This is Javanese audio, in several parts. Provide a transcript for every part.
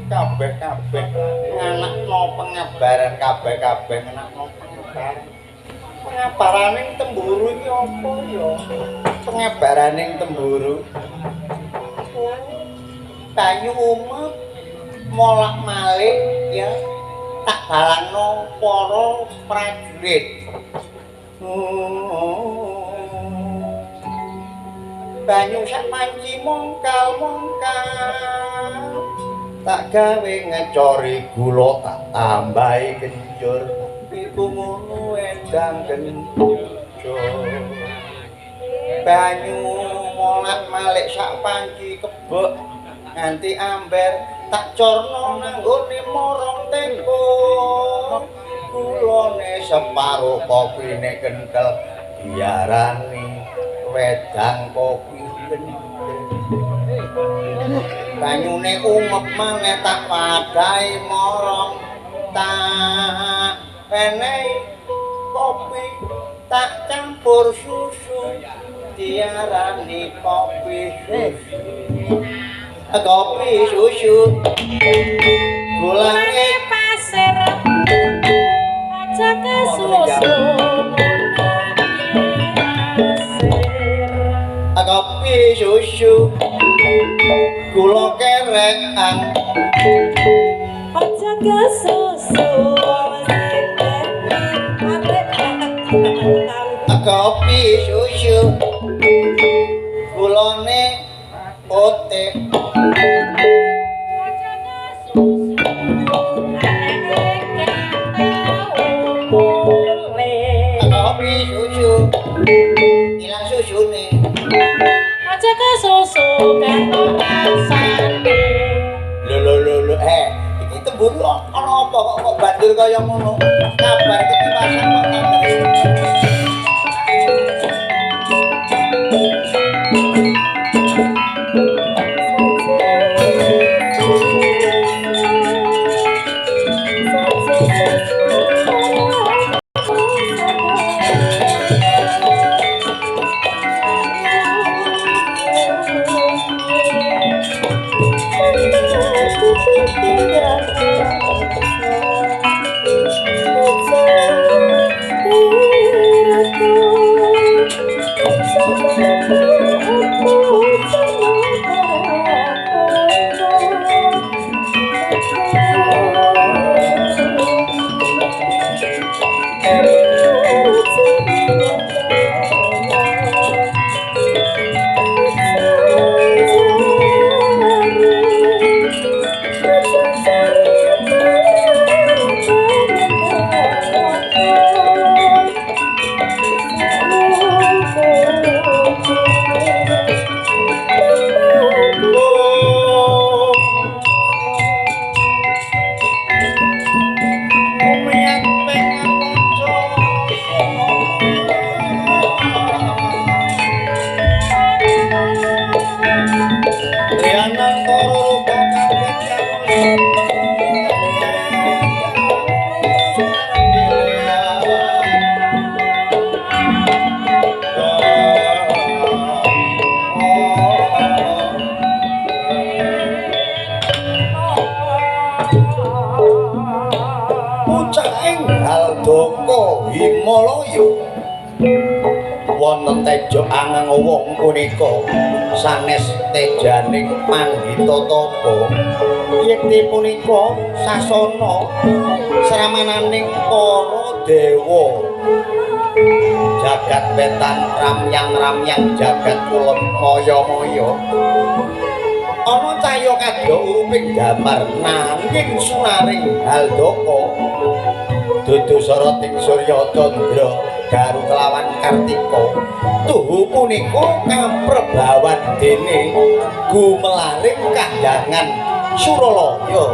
Kabeh-kabeh nganakno pengabaran, kabeh-kabeh nganakno pengabaran. Pengabaraning temburu iki apa ya? Pengabaraning temburu. Banyu umep molak-malik ya tak balangno para prajurit. Banyu sak panci mongkal-mongkal tak gawe ngecori gula tak tambahi kencur iku ngono wedang kencur. Banyu molak-malik sak panci kebek nganti amber tak corno nanggone morong teko gulane separo kopine kentel diarani wedang kopi kentel. Banyune umep maneh tak wadahi morong tak menehi kopi tak campur susu diarani kopi susu. Kopi susu gulane pasir aja kesusu. Kopi susu gula kerekan aja kesusu. Kopi susu gulane ote aja kesusu kopi susu ilang susune aja kesusu karo rasane. Lho lho lho lho, iki temburu ana apa kok bandir kaya ngono? Kabar ketipasan kok kabar. Wonten teja angangwong punika sanes tejaning panggita tapa yekti punika sasana sramananing para dewa jagat wetan ramyang-ramyang jagat kulon maya-maya ana cahya kadya uruping damar nanging sunaring haldaka dudu soroting surya candra daru kelawan kartika tuhu punika kaprebawan dene gumelaring kahyangan Suralaya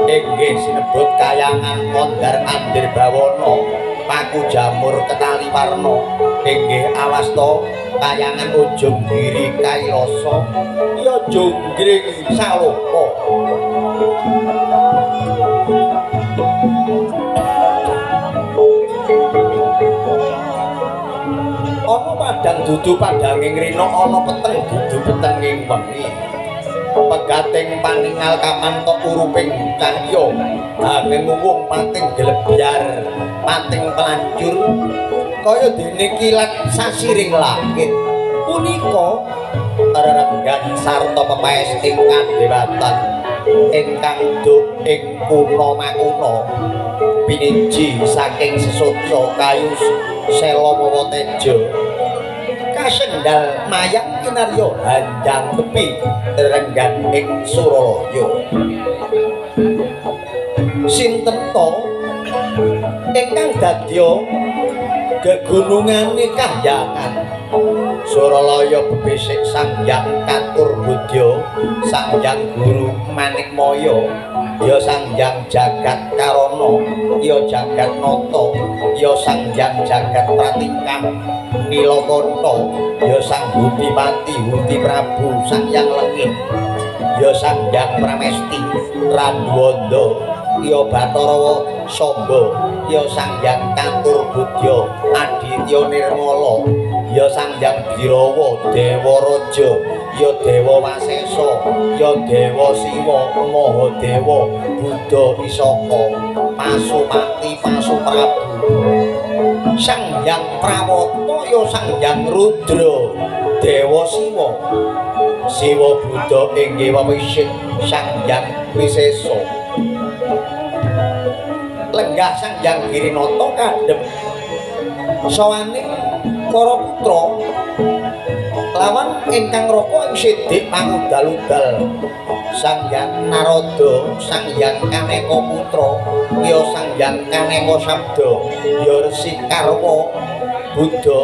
inggih sinebut kayangan Mondar Mandir Bawana paku jamur ketali warna inggih awasta kayangan Ujung Giri Kailasa ya jonggring saloka. Ana padang dudu padanging rina, ana peteng dudu petenging wengi. Gating paningal kamantok uruping cahya angin wung pating glebyar pating pelancur kaya dene kilat sasiring langit punika rerenggan sarta pepaes ingkang dewatan ingkang duk ing kuna makuna piniji saking sesotya kayu sela mawa teja kasendal mayang kinarya hanjang tepi rerenggan ing Suralaya. Sinten to ingkang dadya gegunungane kahyangan Suralaya bebesik Sang Hyang Katur Budya, Sang Hyang Guru Manikmaya, ya Sang Hyang Jagat Karana, ya Jagat Nata, ya Sang Hyang Jagat Pratikah Nilakanta, ya Sang Hutipati Huti Prabu Sang Hyang Lengit, ya Sang Hyang Pramesti Randuwanda, ya Bathara Samba, ya Sang Hyang Katur Budya Aditya Nirmala, ya Sang Hyang Birawa Dewaraja, ya Dewa Wasesa, ya Dewa Siwa Mahadewa Buddha Isaka Pasupati Pasuprabu, Sang Hyang Prawata, ya Sang Hyang Rudra Dewa Siwa, Siwa Buddha inggih wawisit Sang Hyang Wisesa. Lenggah Sang Hyang Girinata kadhep sawaning para putra lawan ingkang raka ing sidik pangudal-udal Sang Hyang Narada, Sang Hyang Kaneka Putra, ya Sang Hyang Kaneka Sabda, ya Resi Karwa Buddha,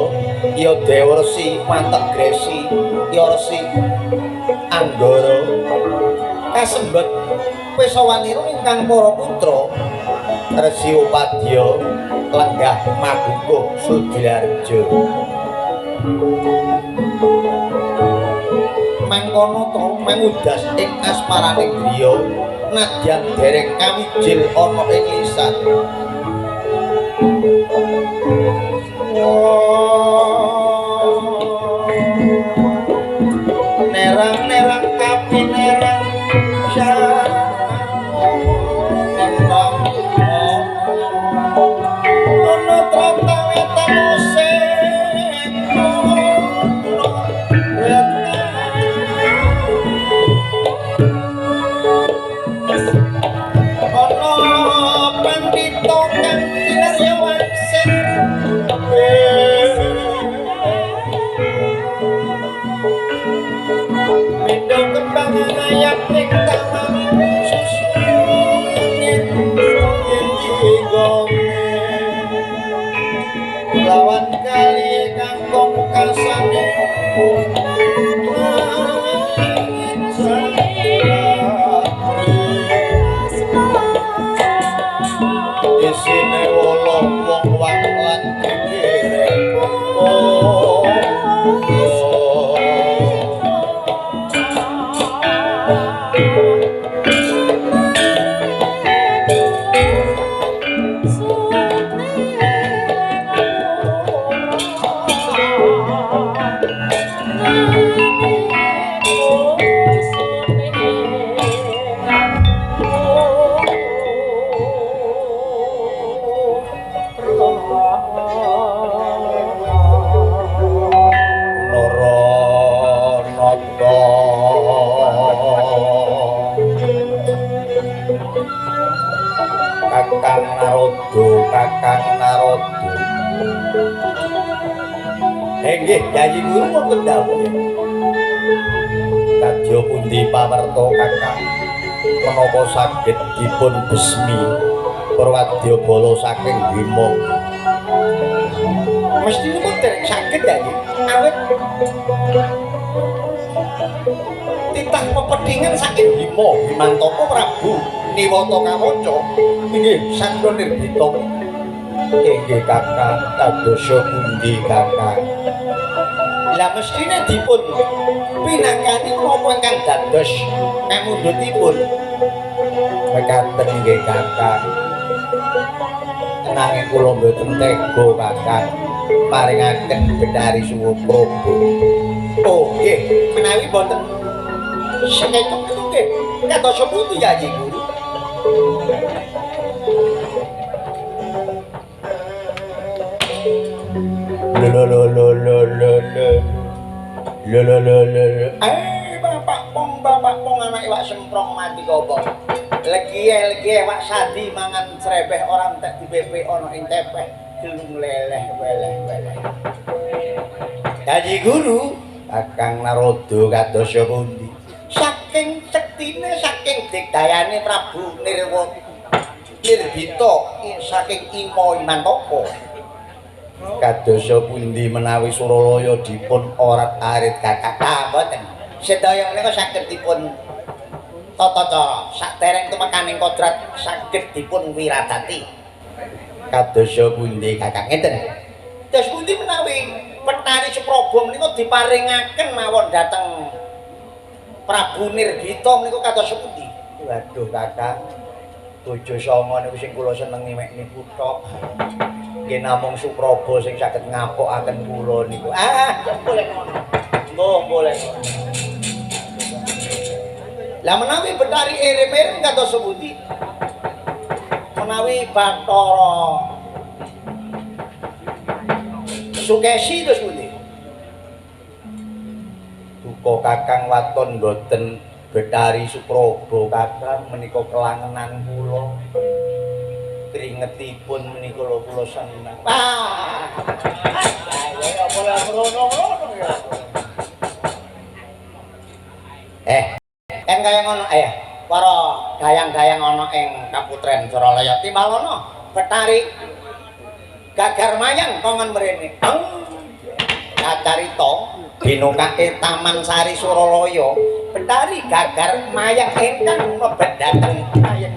ya Dewa Resi Wategresi, ya Resi Anggara. Kasembet pesawanira ingkang para putra Resi Upadya lenggah magukuh Sudiharja. Mangkono to mangudas ing asmaraning griya nadyan dereng kawijil ana ing lisan. Nerang-nerang kapinerang lawan kali kangkung kasane isine wolo wong wang lan kikire. Oh, Kakang Narada. Nggih, Yayi Guru wonten dawuh. Kadya pundi pawarta Kakang? Menapa saged dipun besmi Purwadyabala saking Bima? Mestinipun dereng saged, Yayi. Awit titah pepethingan saking Bima Bimantaka Prabu Niwata Kawaca inggih sampun nirbita. Inggih Kakang, kadosa pundi Kakang? Lah mestine dipun pinangkani menapa ingkang dados pamundhutipun. Mekaten nggih Kakang. Nanging kula mboten tega Kakang paringaken Bethari Suwa Prabu. Oh nggih, menawi boten Seketuk niku nggih kados pundi Yayi Guru? Lho lho lho lho lho lho. Lho lho lho lho. Bapak pong anak iwak semprong mati kobong. Legiye wak sadi mangan srebeh ora entek dipepe ana ing tepeh gelung leleh weleh weleh. Yayi Guru, Kakang Narada kados pundi? Saking sektine, saking digdayane Prabu Nirbita saking Ima Imantaka. Kados pundi menawi Suralaya dipun orat-arit kakak? Mboten. Sedaya menika saged dipun tata cara sadereng tumekaning kodrat saged dipun wiradati. Kados pundi kakak? Ngeten. Dos pundi menawi Petani Supraba menika diparingaken mawon dhateng Prabu Nirbita menika kados pundi? Waduh kakak, bojo sanga niku sing kula senengi mek niku tok. Nggih namung Supraba sing saged ngapokaken kula niku. Ah, boleh ngono. Mbah boleh ngono. Lah menawi Betari Erim-erim kados pundi? Menawi Bathara Sukesi terus pundi? Duka kakang waton mboten Betari Supraba kakang menika kelangenan kula. Kringetipun menika lho kula seneng. Ah. Ya apa lah ngono-ngono ya. Kan kaya ngono para dayang-dayang ana ing Kaputren Suralaya timbalono Betari Gagar Mayang kongen mrene. Kacarita dinokake Taman Sari Suralaya Betari Gagar Mayang ingkang mlebet dhateng mayang.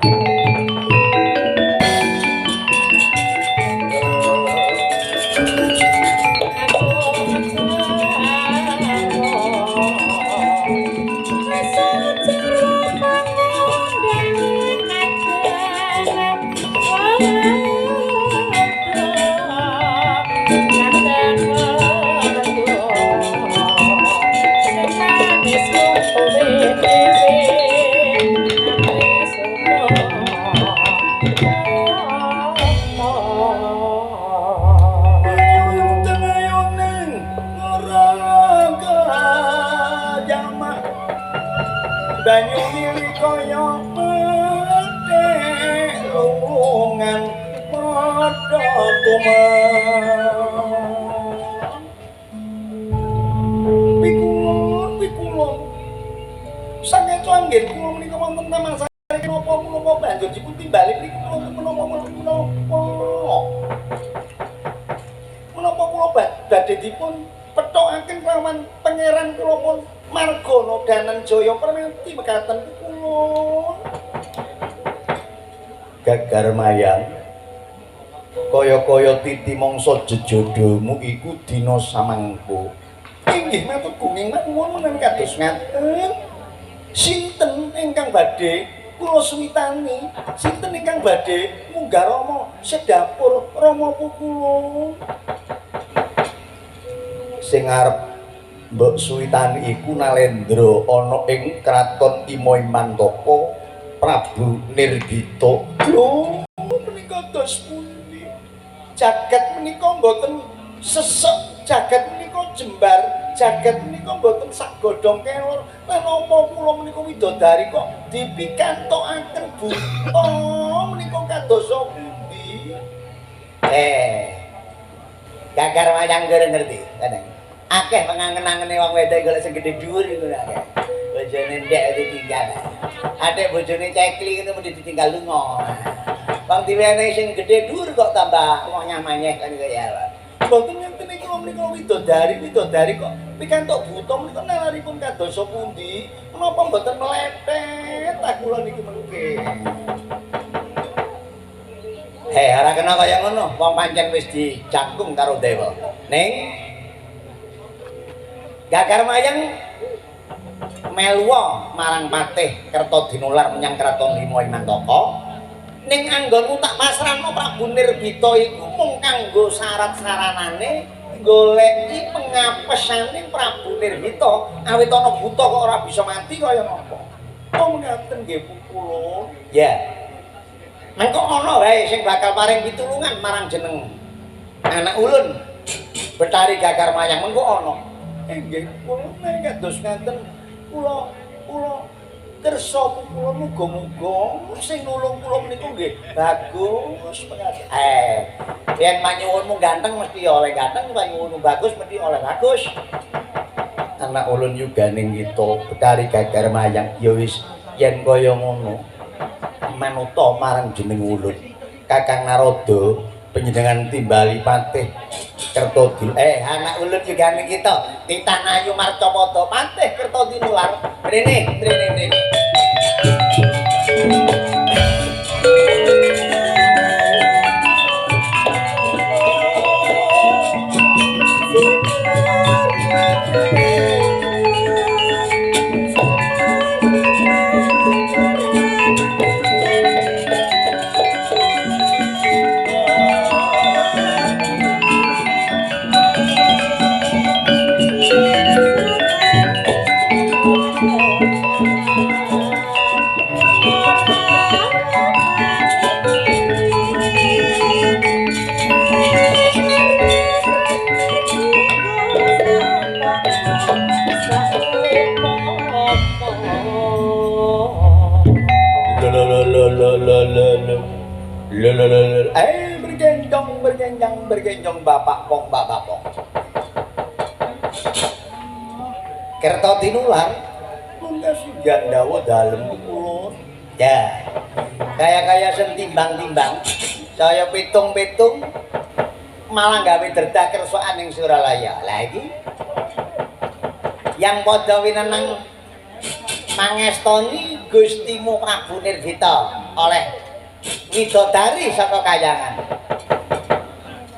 Banyu mili kaya methek lungan padha tuman. Pikulon, pikulon. Sangeco anggen kula menika wonten Taman Sari menapa menapa banjur dipun timbali mriku wonten menapa menapa. Menapa kula badhe dipun pethokaken kelawan pangeran kula pun Margono Dananjaya Permati mekaten kula. Gagar Mayang kaya-kaya titi mangsa jejodomu iku dina samangko. Inggih matur gunging nuwun menawi kados ngaten. Sinten ingkang badhe kula suwitani? Sinten ingkang badhe munggah rama sedapur rama kula? Sing arep mbok suwitani iku Nalendra ana ing kraton Ima Imantaka Prabu Nirbita. Lho menika dos pundi? Jagat menika mboten sesek, jagat menika jembar, jagat menika mboten sak godhong kelor. Lan napa kula menika widodari kok dipikantokaken buta menika kados pundi? Gagar Wayang kere ngerti, kadang. Akeh pengangen-angene wong wedok golek sing gedhe dhuwur iku akeh. Bojone ndek ditinggal. Adek bojone cekli ngono mesti ditinggal lunga. Wong diwenehi sing gedhe dhuwur kok tambah monyah-manyeh kan kaya ya. Mboten ngenten iki menika widodari, widodari kok pikantuk buta menika nalaripun kadosa pundi? Menapa mboten meletet ta kula niki mengke. Heh, ora kena kaya ngono. Wong pancen wis dijangkung karo dewa. Ning Gagar Mayang meluwa marang Patih Kertodinular menyang Kraton Lima Imantaka. Ning anggonmu tak pasrahno Prabu Nirbita iku mung kanggo syarat saranane Goleki pengapesane Prabu Nirbita awit ana buta kok ora bisa mati kaya napa. Oh ngaten nggih kula. Ya. Mengko ana wae sing bakal paring pitulungan marang jeneng anak ulun Betari Gagar Mayang mengko ana. Nggih kula nek kados ngaten kula kula kersa kula muga-muga sing nulung kula menika nggih bagus pengaji. Yen panyuwunmu ganteng mesti oleh ganteng, panyuwunmu bagus mesti oleh bagus. Anak ulun yuganing kita Betari Gagar Mayang ya wis yen kaya ngono manuta marang jeneng ulun. Kakang Narada panjenengan timbali patih Kertodil. Anak ulun yuganing kita Titanayu Marcapada patih Kertodinular. Rene, rene, rene. Bergendong, bergendong, bergendong bapak pong, bapak pong. Kertotinular mungkas gandawa dalem kula. Ya. Kaya-kaya sentimbang-timbang, saya pitung-pitung malah gawe derdah kersaan ing Suralaya. Lah iki yang padha wineneng mangestoni Gustimu Prabu Nirbita oleh widodari saka kayangan.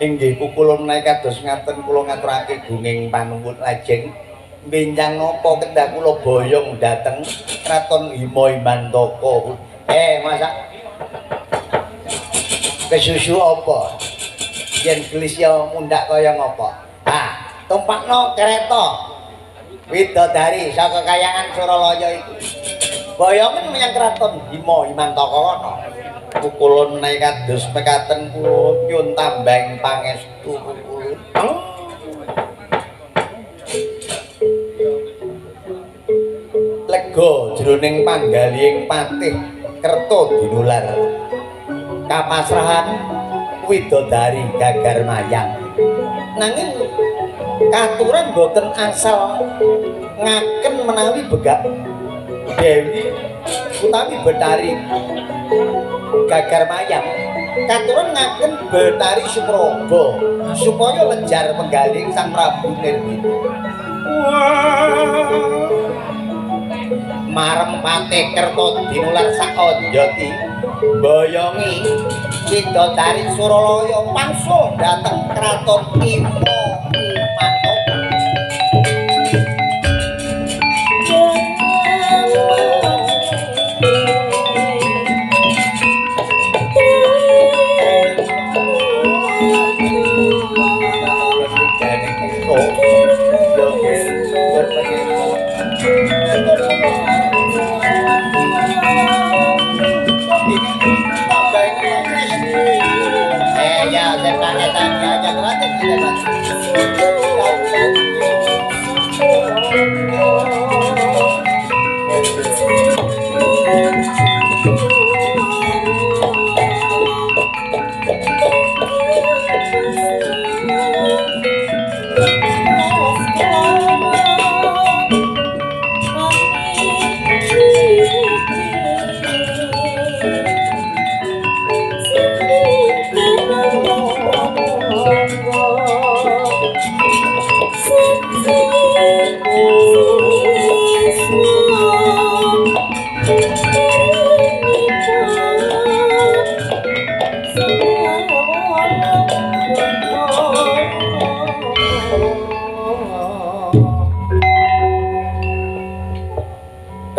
Inggih kula menawi kados ngaten kula ngaturake gunging panuwun lajeng benjang napa kedah kula boyong dhateng Kraton Hima Himantaka. Masa kesusu apa? Yen gelis ya mundhak kaya ngapa? Ah, tumpakno kereta widodari saka kayangan Suralaya iku. Boyongen menyang Kraton Hima Himantaka kono. Kula menawi kados mekaten kula nyuwun tambahing pangestu kula. Lega jroning panggalihing patih Kertodinular. Kapasrahan widodari Gagar Mayang. Nanging katuran boten asal ngaken menawi begak Dewi utawi Betari Gagar Mayang. Katuran ngaken Betari Supraba supaya lejar penggaling Sang Prabu Nirbita. Marem patih Kertodinular sakonjoti boyongi widodari Suralaya langsung dhateng Kraton Hima Himantaka.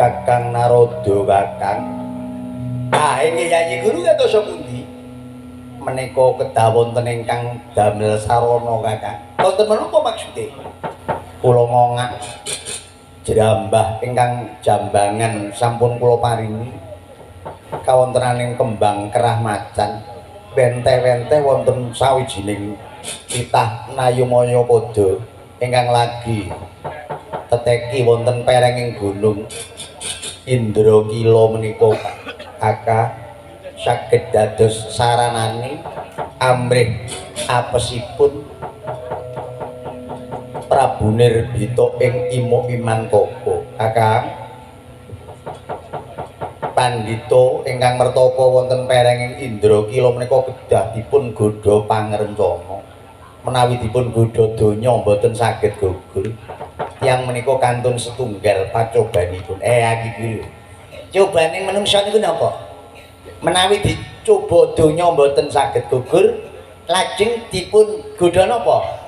Kakang Narada kakang. Ah inggih Yayi Guru kados pundi? Menika kedah wonten ingkang damel sarana kakang. Wonten menapa maksude? Kula ngongak jrambah ingkang jambangan sampun kula paringi kawontenaning kembang kerah macan wente-wente wonten sawijining titah Nayumaya Pada ingkang lagi teteki wonten perenging gunung Indrakila menika Kakak saged dados saranane amrih apesipun Prabu Nirbita ing Imo Imantaka. Kakang pandhita ingkang mertapa wonten perenging Indrakila menika kedah dipun godha pangrencana. Menawi dipun godha donya mboten saged gugur. Tiyang menika kantun setunggal pacobanipun. Iki lho. Cobane menungsa niku napa? Menawi dicoba donya mboten saged gugur, lajeng dipun godha napa?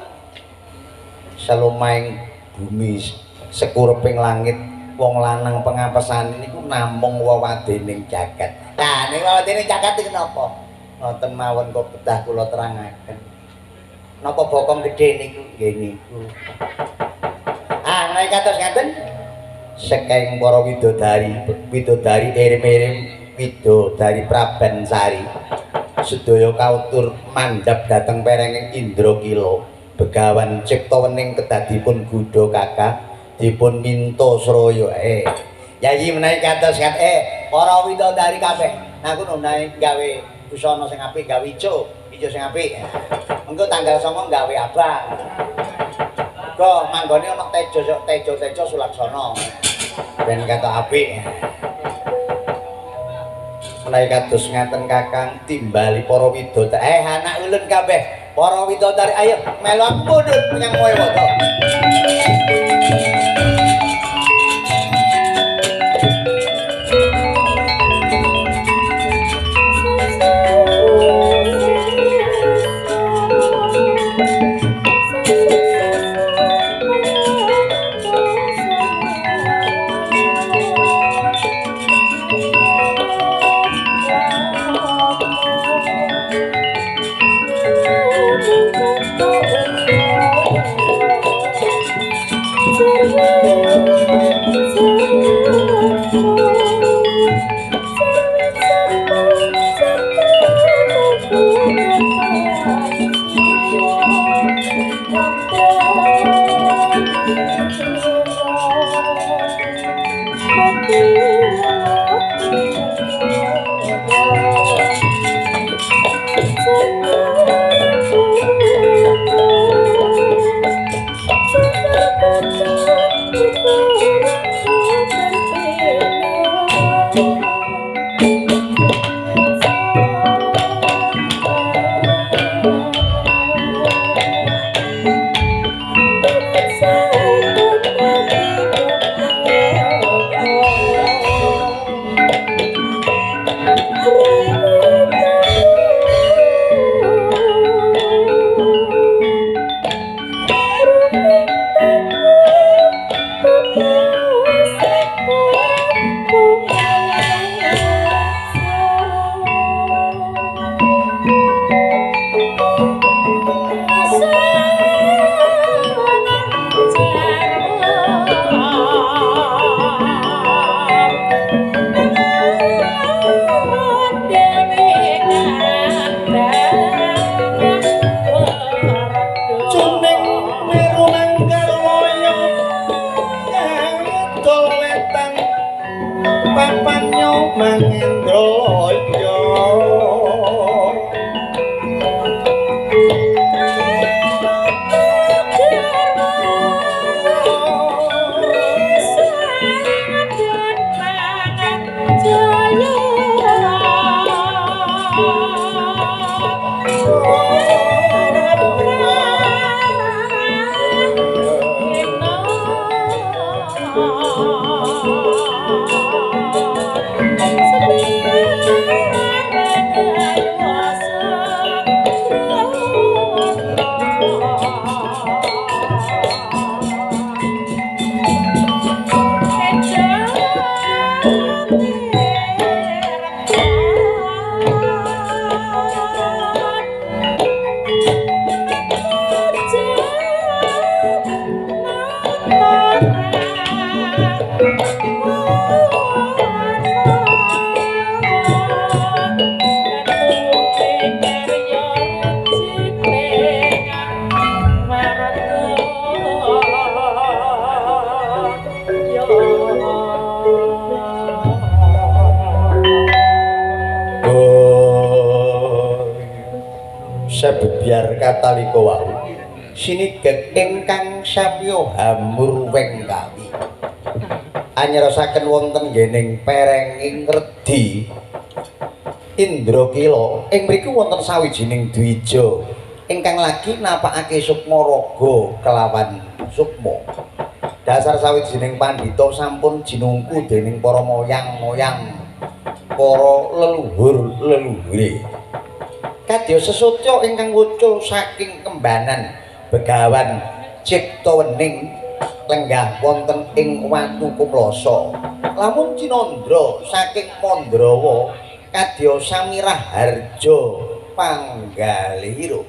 Salumahing bumi sekureping langit wong lanang pengapesane niku namung wewadening jagat. Lah ning wewadening jagat iki napa? Ngoten mawon kok bedah kula terangaken. Napa bokong gedhe niku? Nggih niku. Ah nek kados ngaten saking para widodari, widodari erim-erim, widodari Prabansari sedaya kautur mandhap dhateng perenging Indrakila. Begawan Cipta Wening kedadipun gudha Kakak dipun minta sraya. Yayi menawi kados para widodari kabeh. Nah kuwi menawi gawe busana sing apik, gawe ijo, ijo sing apik. Engko tanggal 9 gawe abang. Go manggone ana tejo, tejo-tejo Sulaksana. Ben katok apik. Menawi kados ngaten Kakang timbali para widodari. Anak ulun kabeh. Para widodari ayo melu aku mundhut menyang Moewata. Jaya. Sebebyar katalika wau sinigek ingkang samya hamur wengkawi anyarosaken wonten nggening perenging redi Indrakila. Ing mriku wonten sawijining dwija ingkang lagi napakake sukma raga kelawan sukma. Dasar sawijining pandhita sampun jinungku dening para moyang-moyang, para leluhur-leluhure. Kadya sesotya ingkang wucul saking kembanan Begawan Cipta Wening lenggah wonten ing Watu Kumlasa. Lamun cinandra saking Mandrawa kadya Samirah Harja panggalira.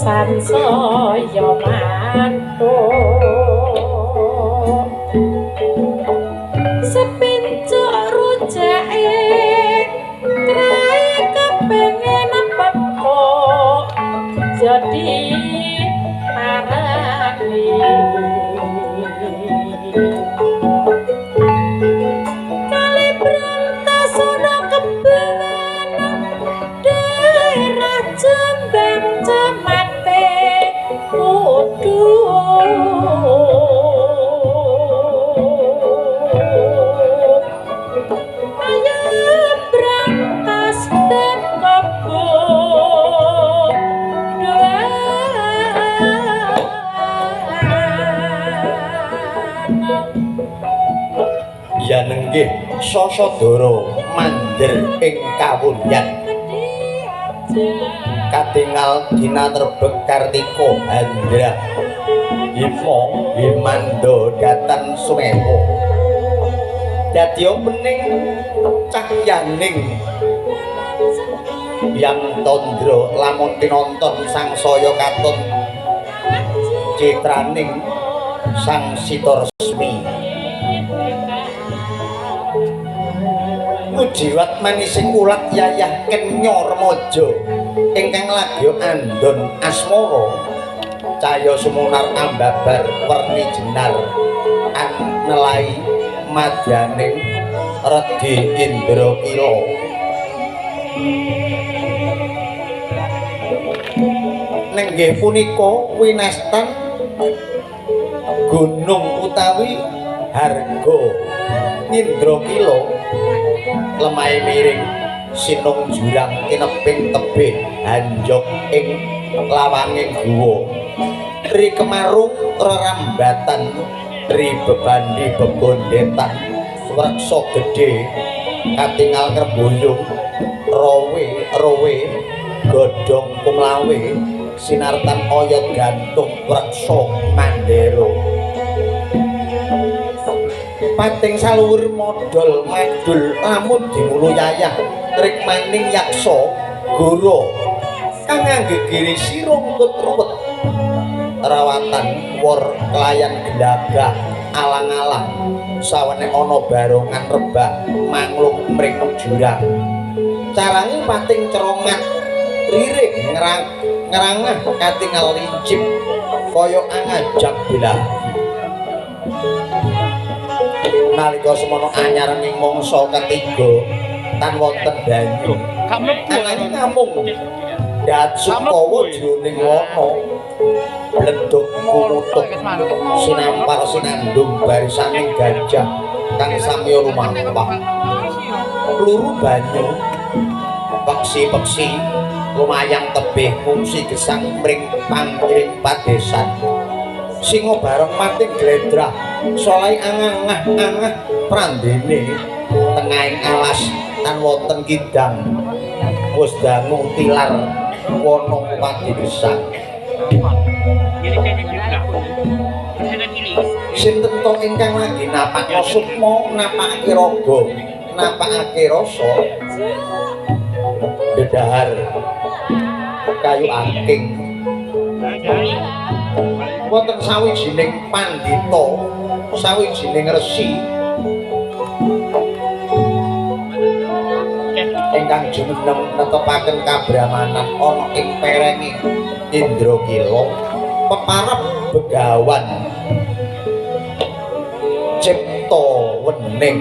Sansaya mantuk sepincuk rujake krae kepengin pekok jadi parani kali Brantasana keben daerah Jombang cemate kudu ayo brantas den kebon. Ya nenggih Sasadara mander ing kawulyan katingal dina terbek Kartika Handra Hima Himanda datan Sumewa dadiya pening cahyaning Yang Tandra lamun tinonton sangsaya katon citraning Sang Sita Resmi. Ujiwat manising ulat yayah kenya remaja ingkang lagya andon asmara cahya sumunar ambabar werni jenar anelai madyaning redi Indrakila. Nenggih punika winastan gunung utawi harga Indrakila lemahe miring sinung jurang tineping tebih hanjok ing lawanging guwa ri kemarung rerambatan ri bebandi bebondetan wreksa gedhe katingal ngrembuyung rowe rowe godhong kumlawe sinartan oyot gantung wreksa mandera pating saluwur modol madul lamun dimulu yayah rikmaning yaksa goro kang nggegiri sirungkut ruwet rawatan wor kelayan gelagah alang-alang sawene ana barongan rebah manglung mring jurang carane pating cerongat riring ngerangah katingal lincip kaya angajak belah. Nalika semono anyar ing mangsa ketiga tan wonten banyu ananging namung dat Sukawa jroning wana bledhog kumutuk sinampar sinandung barisaning gajah kang samya lumampah luru banyu peksi-peksi lumayang tebih ngungsi gesang mring pangring padesan singa bareng mating glendrah Solai angah-angah prandene tengahing alas tan wonten kidang wis dangu tilar wana padigesang. Sinten to ingkang lagi napakno sukma, napakake raga, napakake rasa dedahar kayu aking. Wonten sawijining pandhita, sawijining resi ingkang jumeneng netepaken kabrahmanan ana ing perenge Indrakila peparep begawan cipta wening.